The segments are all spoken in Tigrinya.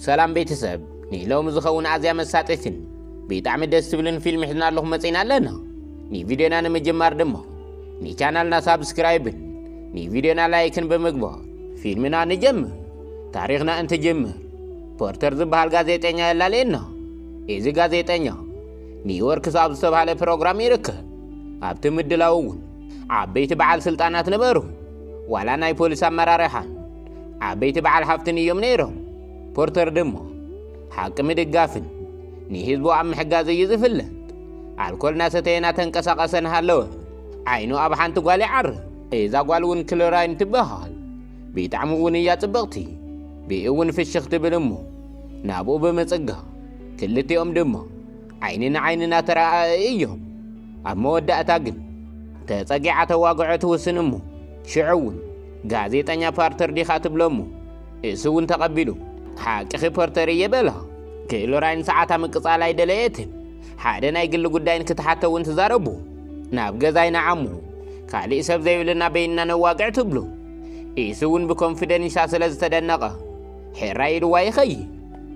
ሰላም ቤተሰብ፣ ንሎሚ ዝኸውን ኣዝያ መሳጢትን ብጣዕሚ ደስ ትብልን ፊልም ሒዝና ኣለኹም መጺና ኣለና። ንቪድዮና ንምጅማር ድማ ንቻናልና ሳብስክራይብን ንቪድዮና ላይክን ብምግባር ፊልምና ንጀምር። ታሪኽና እንትጅምር ፖርተር ዝበሃል ጋዜጠኛ የላልየና። እዚ ጋዜጠኛ ኒውዮርክስ ኣብ ዝተባህለ ፕሮግራም ይርከብ። ኣብቲ ምድላው እውን ዓበይቲ በዓል ስልጣናት ነበሩ። ዋላ ናይ ፖሊስ ኣመራርሓን ዓበይቲ በዓል ሃፍትን እዮም ነይሮም። ፖርተር ድማ ሓቂ ምድጋፍን ንህዝቡ ኣብ ምሕጋዝ እዩ ዝፍለጥ። ኣልኮል እናሰተየ እናተንቀሳቐሰ እናሃለወ ዓይኑ ኣብ ሓንቲ ጓል ይዓርፍ። እዛ ጓል እውን ክሎራይን ትበሃል። ብጣዕሚ እውን እያ ጽብቕቲ። ብኡ እውን ፍሽኽ ትብል እሞ ናብኡ ብምጽጋ ክልቲኦም ድማ ዓይኒ ንዓይኒ እናተረኣኣዩ እዮም። ኣብ መወዳእታ ግን ተጸጊዓ ተዋግዖ ትውስን እሞ ሽዑ እውን ጋዜጠኛ ፓርተር ዲኻ ትብሎ እሞ እሱ እውን ተቐቢሉ ሓቅኺ ፖርተር እየ በላ። ክሎራይን ሰዓታ ምቅጻል ኣይደለየትን። ሓደ ናይ ግሊ ጉዳይን ክትሓቶ እውን ትዛረቡ። ናብ ገዛይ ንዓሙ ካሊእ ሰብ ዘይብልና በይንና ነዋግዕ ትብሉ። ኢሱ እውን ብኮንፊደንሳ ስለ ዝተደነቐ ሕራይ ኢልዋ ይኸይድ።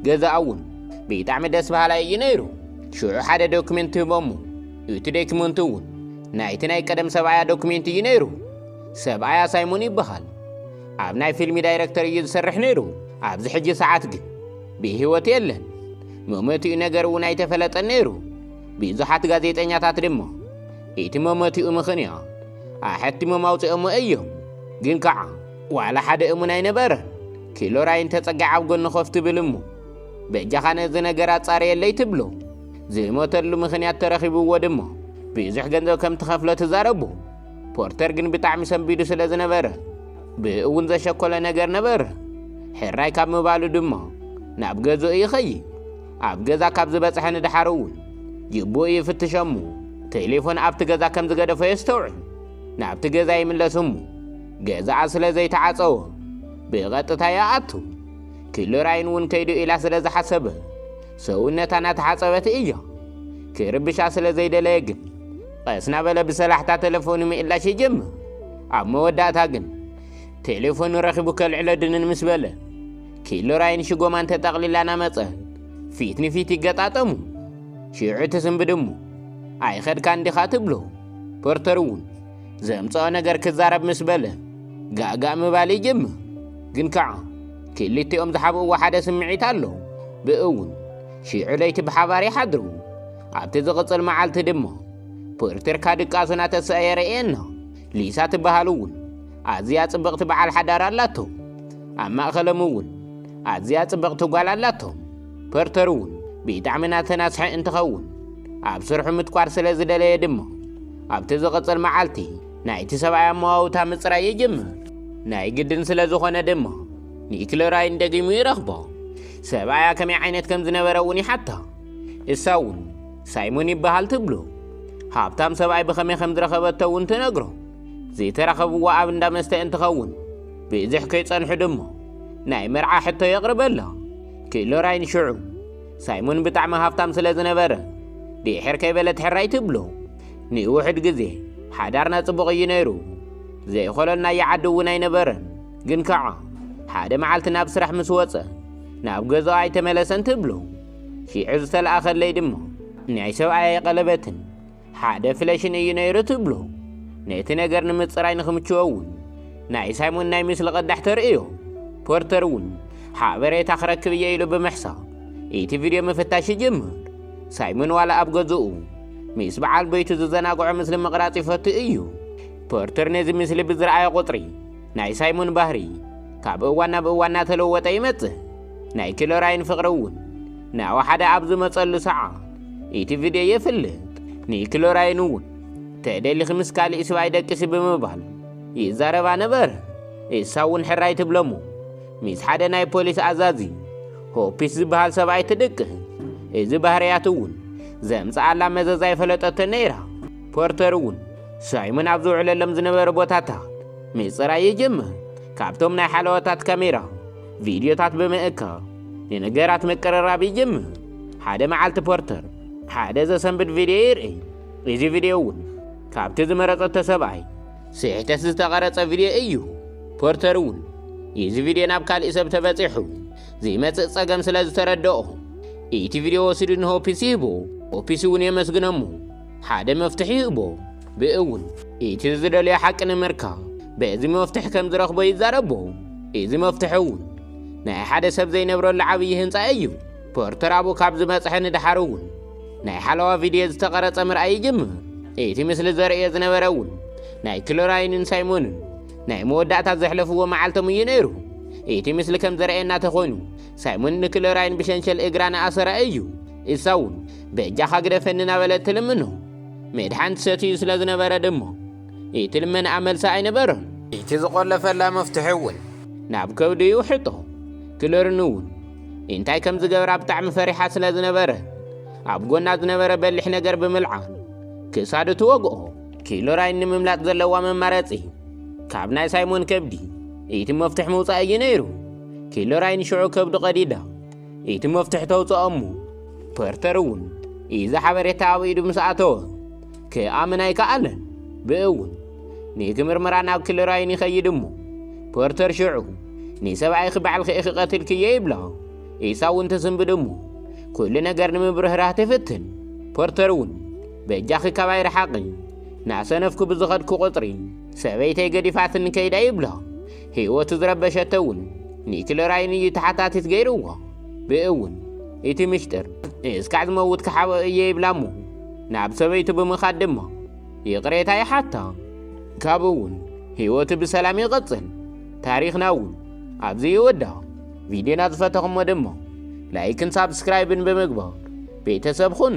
ገዛኣ እውን ብጣዕሚ ደስ በሃላይ እዩ ነይሩ። ሽዑ ሓደ ዶክሜንት ትህቦሙ። እቲ ዶክሜንት እውን ናይቲ ናይ ቀደም ሰብኣያ ዶክሜንት እዩ ነይሩ። ሰብኣያ ሳይሞን ይበሃል። ኣብ ናይ ፊልሚ ዳይረክተር እዩ ዝሰርሕ ነይሩ። ኣብዚ ሕጂ ሰዓት ግን ብህይወት የለን። መሞቲኡ ነገር እውን ኣይተፈለጠን ነይሩ። ብዙሓት ጋዜጠኛታት ድማ እቲ መሞቲኡ ምኽንያት ኣሐቲሞም ኣውፂኦሞ እዮም። ግን ከዓ ዋላ ሓደ እሙን ኣይነበረን። ክሎራይን ተፀጊዓ ኣብ ጎኒ ኮፍ ትብል እሞ በጃኻ ነዚ ነገር ኣፃርየለይ ትብሎ። ዝሞተሉ ምኽንያት ተረኺብዎ ድማ ብዙሕ ገንዘብ ከም ትኸፍሎ ትዛረቡ። ፖርተር ግን ብጣዕሚ ሰንቢዱ ስለ ዝነበረ ብእውን ዘሸኮለ ነገር ነበረ። ሕራይ ካብ ምባሉ ድማ ናብ ገዝኡ ይኸይድ። ኣብ ገዛ ካብ ዝበጽሐ ንድሓር እውን ጅቡኡ ይፍትሸሙ። ቴሌፎን ኣብቲ ገዛ ከም ዝገደፎ የስተውዕል። ናብቲ ገዛ ይምለስሙ። ገዛኣ ስለ ዘይተዓጸወ ብቐጥታ ይኣቱ። ክሎራይን እውን ከይዱ ኢላ ስለ ዝሓሰበ ሰውነታ እናተሓጸበት እያ። ክርብሻ ስለ ዘይደለየ ግን ቀስ እናበለ ብሰላሕታ ቴሌፎኑ ምእላሽ ይጅምር። ኣብ መወዳእታ ግን ቴሌፎኑ ረኺቡ ከልዕሎ ድንን ምስ በለ ክሎራይን ሽጎማን ተጠቕሊላ እናመጸት ፊት ንፊት ይገጣጠሙ። ሽዑ ትስንብድ እሞ ኣይኸድካን ዲኻ ትብሎ። ፖርተር እውን ዘምጽኦ ነገር ክዛረብ ምስ በለ ጋእጋእ ምባል ይጅምር። ግን ከዓ ክልቲኦም ዝሓብእዎ ሓደ ስምዒት ኣሎ። ብእውን ሽዑ ለይቲ ብሓባር ይሓድሩ። ኣብቲ ዝቕጽል መዓልቲ ድማ ፖርተር ካድቃሱ እናተሰእየ የርእየና። ሊሳ ትበሃል እውን ኣዝያ ጽብቕቲ በዓል ሓዳር ኣላቶ። ኣብ ማእኸሎም እውን ኣዝያ ጽብቕቲ ጓል ኣላቶም። ፖርተር እውን ብጣዕሚ እናተናስሐ እንትኸውን ኣብ ስርሑ ምትኳር ስለ ዝደለየ ድማ ኣብቲ ዝቕጽል መዓልቲ ናይቲ ሰብኣይ ኣመዋውታ ምጽራይ ይጅምር። ናይ ግድን ስለ ዝኾነ ድማ ንክሎራይን ደጊሙ ይረኽቦ። ሰብኣያ ከመይ ዓይነት ከም ዝነበረ እውን ይሓታ። እሳ እውን ሳይሞን ይበሃል ትብሎ። ሃብታም ሰብኣይ ብኸመይ ከም ዝረኸበቶ እውን ትነግሮ። ዝተራኸብዎ ኣብ እንዳ መስተ እንትኸውን ብዙሕ ከይጸንሑ ድማ ናይ መርዓ ሕቶ የቕርበላ። ክሎራይን ሽዑ ሳይሞን ብጣዕሚ ሃብታም ስለ ዝነበረ ድሕር ከይበለት ሕራይ ትብሎ። ንውሕድ ግዜ ሓዳርና ጽቡቕ እዩ ነይሩ። ዘይኾለልና ይዓዲ እውን ኣይነበረን። ግን ከዓ ሓደ መዓልቲ ናብ ስራሕ ምስ ወጸ ናብ ገዛኡ ኣይተመለሰን ትብሎ። ሽዑ ዝተለኣኸለይ ድማ ናይ ሰብኣየይ ቀለበትን ሓደ ፍለሽን እዩ ነይሩ ትብሎ። ነቲ ነገር ንምጽራይ ንኽምችዎ እውን ናይ ሳይሞን ናይ ምስሊ ቅዳሕ ተርእዮ። ፖርተር እውን ሓበሬታ ክረክብ እየ ኢሉ ብምሕሳብ እቲ ቪድዮ ምፍታሽ ይጅምር። ሳይሞን ዋላ ኣብ ገዝኡ ምስ በዓል ቤቱ ዝዘናግዖ ምስሊ ምቕራጽ ይፈቱ እዩ። ፖርተር ነዚ ምስሊ ብዝረኣየ ቁጽሪ ናይ ሳይሞን ባህሪ ካብ እዋን ናብ እዋን እናተለወጠ ይመጽእ። ናይ ክሎራይን ፍቕሪ እውን ናወሓደ ኣብ ዝመጸሉ ሰዓት እቲ ቪድዮ የፍልጥ። ንክሎራይን እውን ተደሊኺ ምስ ካሊእ ስብኣይ ደቂሲ ብምባል ይዛረባ ነበረ። እሳ እውን ሕራይ ትብለሞ ምስ ሓደ ናይ ፖሊስ ኣዛዚ ሆፒስ ዝበሃል ሰብኣይ ትድቅስ። እዚ ባህርያት እውን ዘምጽኣላ መዘዝ ኣይፈለጠቶ ነይራ። ፖርተር እውን ሳይሞን ኣብ ዝውዕለሎም ዝነበረ ቦታታት ምጽራይ ይጅምር። ካብቶም ናይ ሓለዋታት ካሜራ ቪድዮታት ብምእካብ ንነገራት ምቅርራብ ይጅምር። ሓደ መዓልቲ ፖርተር ሓደ ዘሰንብድ ቪድዮ ይርኢ። እዚ ቪድዮ እውን ካብቲ ዝመረጸቶ ሰብኣይ ስሕተት ዝተቐረጸ ቪድዮ እዩ። ፖርተር እውን እዚ ቪድዮ ናብ ካሊእ ሰብ ተበጺሑ ዝመጽእ ጸገም ስለ ዝተረድኦ፣ እቲ ቪድዮ ወሲዱ ንሆፒስ ይህቦ። ሆፒስ እውን የመስግኖ እሞ ሓደ መፍትሒ ይህቦ። ብእውን እቲ ዝደልዮ ሓቂ ንምርካብ በዚ መፍትሒ ከም ዝረኽቦ ይዛረቦ። እዚ መፍትሒ እውን ናይ ሓደ ሰብ ዘይነብረሉ ዓብዪ ህንጻ እዩ። ፖርተር ኣብኡ ካብ ዝበጽሐ ንድሓር እውን ናይ ሓለዋ ቪድዮ ዝተቐረጸ ምርኣይ ይጅምር። እቲ ምስሊ ዘርእዮ ዝነበረ እውን ናይ ክሎራይንን ሳይሞንን ናይ መወዳእታ ዘሕለፍዎ መዓልቶም እዩ ነይሩ። እቲ ምስሊ ከም ዘርእየና ተኾይኑ፣ ሳይሞን ንክሎራይን ብሸንሸል እግራ ንኣሰራ እዩ። እሳ እውን በጃኻ ግደፈኒ እናበለት ትልምኖ። መድሓን ትሰትዩ ስለ ዝነበረ ድማ እቲ ልመናኣ መልሲ ኣይነበሮን። እቲ ዝቆለፈላ መፍትሒ እውን ናብ ከብዱ ይውሕጦ። ክሎሪን እውን እንታይ ከም ዝገብራ ብጣዕሚ ፈሪሓ ስለ ዝነበረ፣ ኣብ ጎና ዝነበረ በሊሕ ነገር ብምልዓል ክሳዱ ትወግኦ። ክሎራይን ንምምላጥ ዘለዋ መማረጺ ካብ ናይ ሳይሞን ከብዲ እቲ መፍትሒ ምውጻእ እዩ ነይሩ። ክሎራይን ሽዑ ከብዱ ቀዲዳ እቲ መፍትሒ ተውጽኦ እሞ፣ ፖርተር እውን እዚ ሓበሬታ ኣብ ኢዱ ምስ ኣተወ ክኣምን ኣይከኣለን። ብእውን ንክምርምራ ናብ ክሎራይን ይኸይድ እሞ፣ ፖርተር ሽዑ ንሰብኣይኺ ባዕልኺ ኢኺ ቀቲልክዮ ይብላ። ኢሳ እውን ትስንብድ እሞ ኩሉ ነገር ንምብርህራህ ትፍትን። ፖርተር እውን በጃኺ ካባይ ርሓቒ፣ ናሰነፍኩ ብዝኸድኩ ቁጽሪ ሰበይተይ ገዲፋትኒ ከይዳ ይብላ። ህይወቱ ዝረበሸቶ እውን ንክሎራይን እዩ ተሓታቲት ገይርዋ። ብእውን እቲ ምሽጥር እስካዕ ዝመውት ክሓብኦ እየ ይብላ እሞ ናብ ሰበይቱ ብምኻድ ድማ ይቕሬታ ይሓታ። ካብኡ እውን ህይወቱ ብሰላም ይቕጽል። ታሪኽና እውን ኣብዚ ይወዳ። ቪድዮና ዝፈተኹሞ ድማ ላይክን ሳብስክራይብን ብምግባር ቤተሰብ ኹኑ።